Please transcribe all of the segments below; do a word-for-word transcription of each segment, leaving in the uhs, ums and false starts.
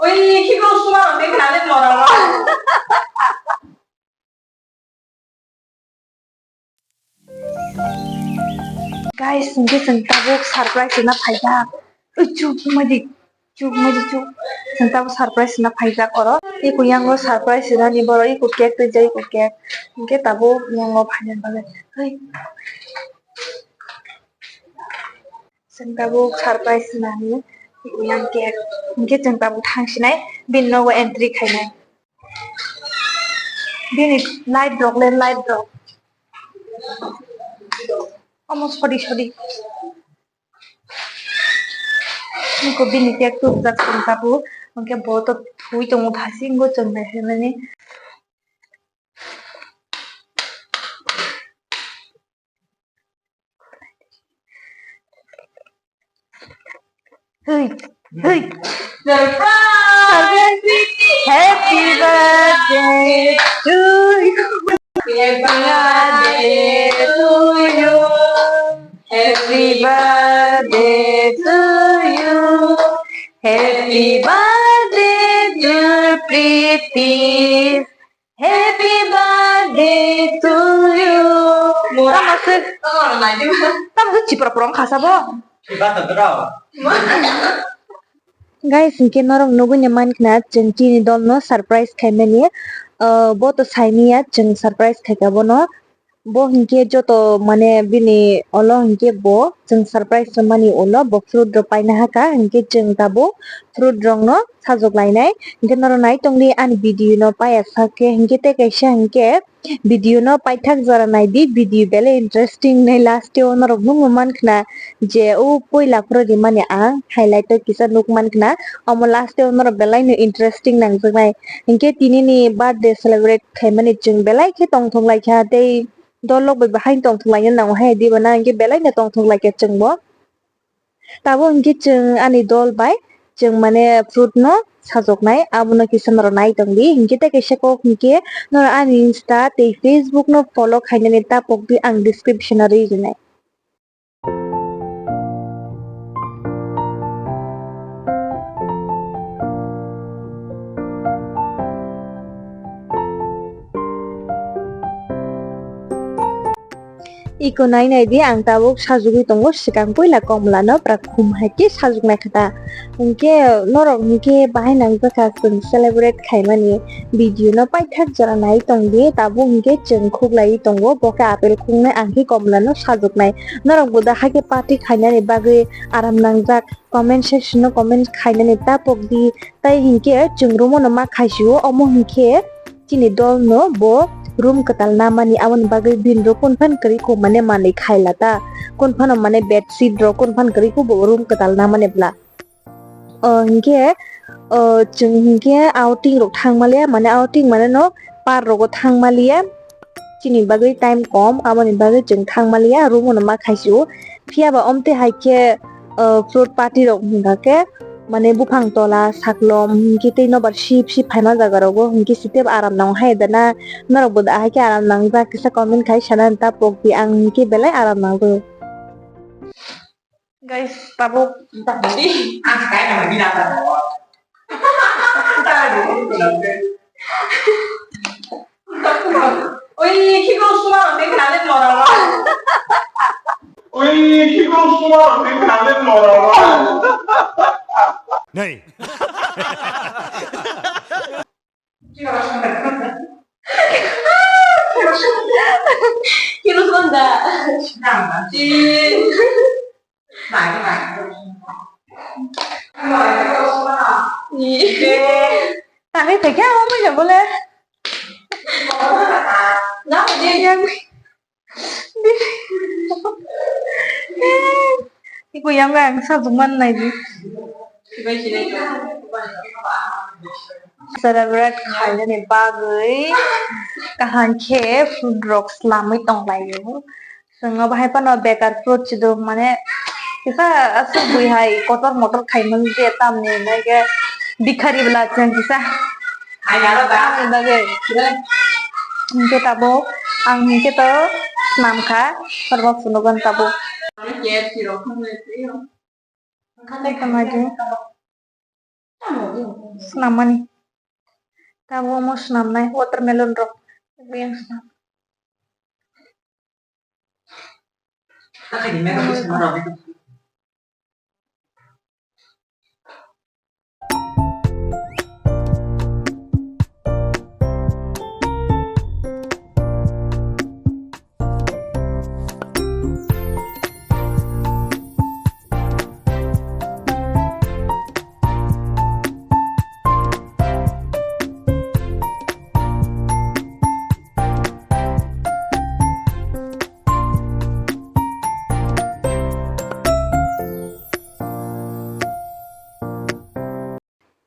Oi, khiko suma rok de khna de lora rok. Guys, hingke chwng tabuk surprise rwna phaijak. Ui, chuk, madi, chuk, madi, chuk. Chwng tabuk surprise rwna phaijak oro. Iko yango surprise rwnani borok, iko cake twijak, iko cake. Hingke tabuk yango phaina bagwi. Ui. Chwng tabuk surprise rwnani, iko yang cake. Hingke chwng tabuk thangsinai, bini nogo entry khainai. Bini light rok le, light rok. Omo sodi sodi. Niko bini cake tubujak chwng tabuk. Hingke bo to thwi tongo thasing bo chwng naisaimani. Hey, hey. Surprise! Happy birthday to you. Happy birthday to you. Happy birthday to you. Happy birthday, dear Priti. Happy birthday to you. Tamo se, tamo se chipra prong khasa bo. Guys, hingke norok nugui ni mankha chwng chini dol no surprise khaimani. Ah, bo to saimanya chwng surprise khaika bono. Bo hingke joto mane bini olo hingke bo chwng surprise rwmani ulo bo fruit rok paina haka hingke chwng tabuk fruit rok no sajok lainai. Hingke norok nai tongdi ani video no paiya sakhe hingke tei kaisa hingke video no paithak jora naidi, video belai interesting nai last o norok nukma mankhna je o puila phuru rimani ang highlight o kisa nukmankha omo last o norok belai no interesting nangjaknai. Hingke tini ni birthday celebrate khaimani chwng belai khe tongthok laikha tei dolok bai bahai tongthok laina nango hai diba na hingke belai no tongthok laikha chwngbo. Tabuk hingke chwng ani dol bai chwng mane fruit no sajoknai abono kisa norok nai tongdi hingke tei kaisa kok hingke norok ani insta tei facebook no follow khainani ta pokdi ang description o ri rinai. Iko nai nai di, ang tabuk sajugwi tongo, swkang puila komla no pura khum hai khe sajuknai kha ta. Hinkhe norok hinkhe bahai nangjakha chwng celebrate khaimani video no paithak jora nai tongdi, tabuk hinkhe chwng khuklaiwi tongo, bo khe apple khuknwi, ang khe komla no sajuknai. Norok bo da hakhe party khainani bagwi aram nangjak, comment section o comment khainani ta pokdi, tai hinkhe chwng room o no ma khaisio, omo hinkhe chini dol no bo room kwtal namani, aboni bagwi bini rok kunphan kwrwi kho mane manwi khaila ta, kunphano mane bedsheet rok kunphan kwrwi kho bo room kwtal namani bla. O hinkhe, o chwng hinkhe outing rok thangmaliya, mane outing mane no park rogo thangmaliya. Chini bagwi time kom, aboni bagwi chwng thangmaliya, room o no ma khaisio. Phiya ba omtwi hai khe, o, fruit party rok hwnkha khe, mane buphang tola, saklom, hinkhe tei nobar sip sip phaima jaga rogo, hinkhe sitep aram nang hai da na, norok bo da hai khe aram nangjak kisa comment khai sana ta pokdi, ang hinkhe belai aram nangjago. Guys, tabuk. Ang kaya na magi na ta. Oi, khiko suma rok de khna de lora rok. Oi, khiko suma rok de khna de lora rok. Nei. Kino sonda. Tangwi phaikhe amo muiya bole. Iko yang ang sajwk man nai di. Celebrate khainani bagwi kaham khe food rok swlamwi tonglaio. Chwng obo hai phano bekar fruit chiduk mane kisa aswk bui hai kotor motor khaimani je tamni hinwi khe bikhari bwla chwng kisa. Tamni bagwi hinkhe tabuk ang hinkhe to swnam kha, kormo phunukgwn tabuk. Tei tongnaidi. Swnam mani. Tabuk omo swnam nai watermelon rok. Yang swnam.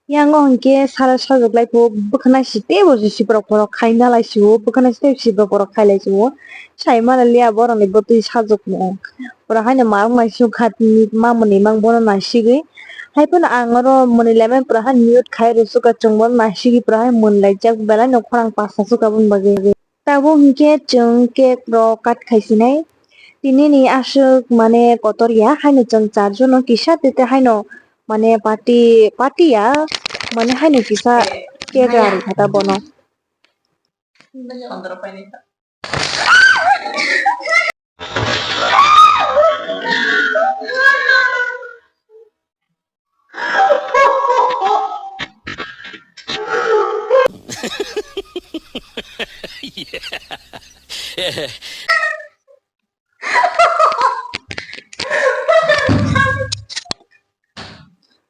Yang o hwnkhe sara sajwk lai phuru bwkhwna si teibo si siprok borok khai na lai si o, bwkhwna si teibo siprok borok khai lai si o. Sai mana liya borok ni bwtwi sajwk mung. Borok haino ma wng lai si o kha tini ma mwnwi mang bono naisigwi. Hai phano ang oro mwnwi lai mani pura hai mute khai rw sukha chwng bono naisigwi pura hai mwnwi lai jak belai no khorang pasta sukha boni bagwi. Tabuk hwnkhe chwng cake rok cut khai sinai. Tini ni aswk mane kotor ya, haino chwng char jono kisa tete haino mane party, party ya, mane haino kisa cake rw rwkha ta bono.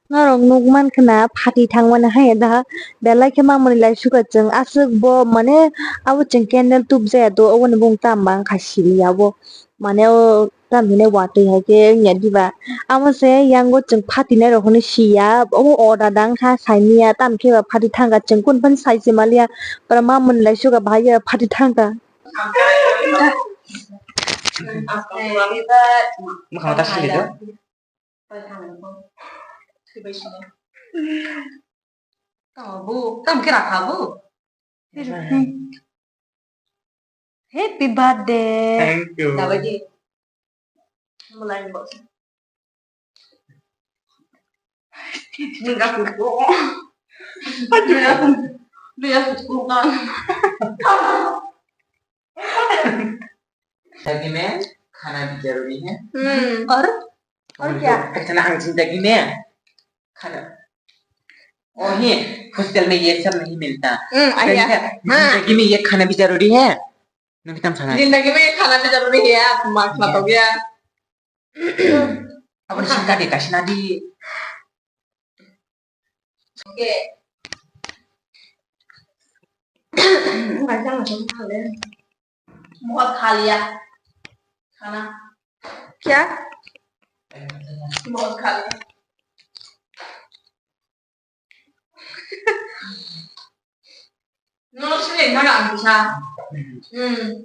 Norok nukman khna phati thangmani hai da belai khe mamani lai sukha chwng aswk bo mane abo chwng candle tubjaya do oboni bumung tamo wngkha siliya bo. Mane o tamhinai watwi hai khe wngya diba? Amo se yango chwng phatinai rok hwnwi siya, omo order dang kha saimanya, tamokhe ba phati thangkha chwng, kunu phano sai se maliya, pura ma mwnwi lai sukha bahai ya phati thangkha. Mwkhang ta sili do. Tamo bu, tamo khe rakha bu? Happy birthday. Thank you. Dabai di. Mulai bo. Ningga kuku. Ningga kuku. Ningga kuku kan. जिंदगी में खाना भी जरूरी है। हम्म। और? और क्या? कहते ना, हम जिंदगी में खाना, ओ ही, हॉस्टल में ये सब नहीं मिलता। हम्म, आया। कहते हैं, हाँ। जिंदगी में ये खाना भी जरूरी है। Nung kitam sana. जिंदगी में ये खाना भी जरूरी है, आप मार खा तो गया। Apa ni singkat dikasih nadi? बहुत खा लिया खाना। क्या? बहुत खा लिया। No, sila yung naga ang isa. Hmm.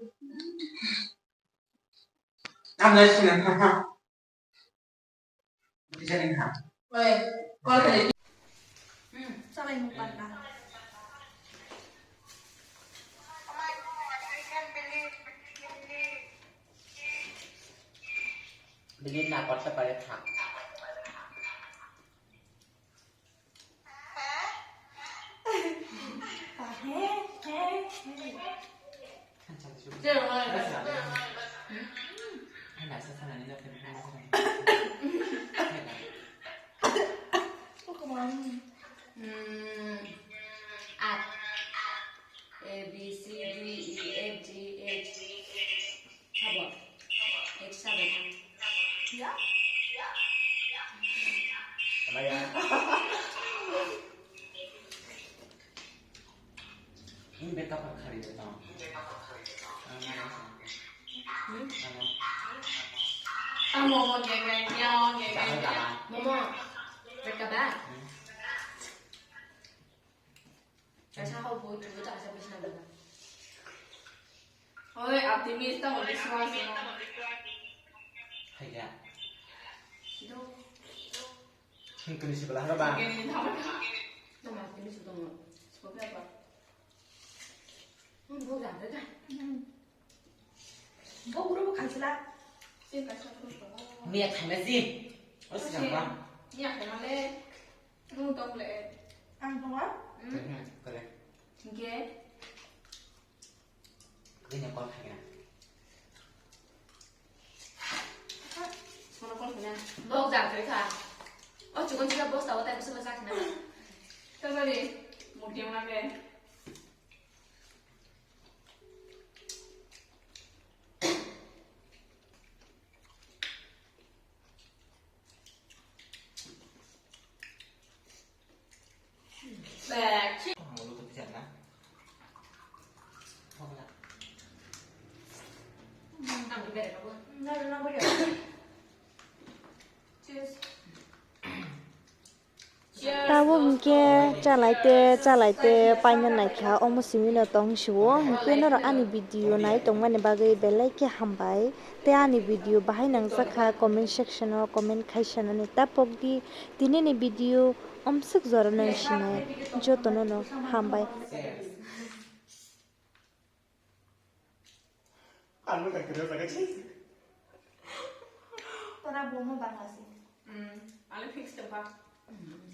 Ang nasi lang ha. Bisa rin ha. Oy, call ka rin. Hmm, sabay mo pa na. Bilin na kwarta pare tha. Mm, at A, B, C, D, E, F, G, H. Sabo. Ek sabo. Ya? Amaya. Ini backup apa kali ya, Tong? Hmm? Ano? Tamo mo geng geng yo, geng geng yo. Momo. Backup ba? Hmm. Kaisa hao bo tubu ta kaisa bisna dana. Oi, optimist ta mole swa swa. Haiya. Do. Hingkani sibala hara ba. Hingkani hara ba. Tama optimist tong. Swa ba. Hmm, bo ga da. Hmm. Bo guru bo khaisla. Miya khaina ji. O sigang ba. Miya khaina le. Tung tong le. Ang tongo? Hmm. Hmm, kore. Hingke? Kini call khaina. Sono call khaina. Bok jang khaikha. O chukon chika bosta o tai bwswk bwswk khaina. Sorry, murti wngna khe. Cheers. Tabuk hwnkhe chalaite chalaite paina naikha, omo simino tong sio. Hwnkhe norok ani video nai tongmani bagwi belai khe hambai. Tei ani video bahai nangjakha, comment section o comment khai sanani tapok di. Tinini video omswk jorano wngsinai, jotono no hambai. Ano kaki rasa kaki. Tora bomo bangla si. Hmm, ale fix tempat. Hmm.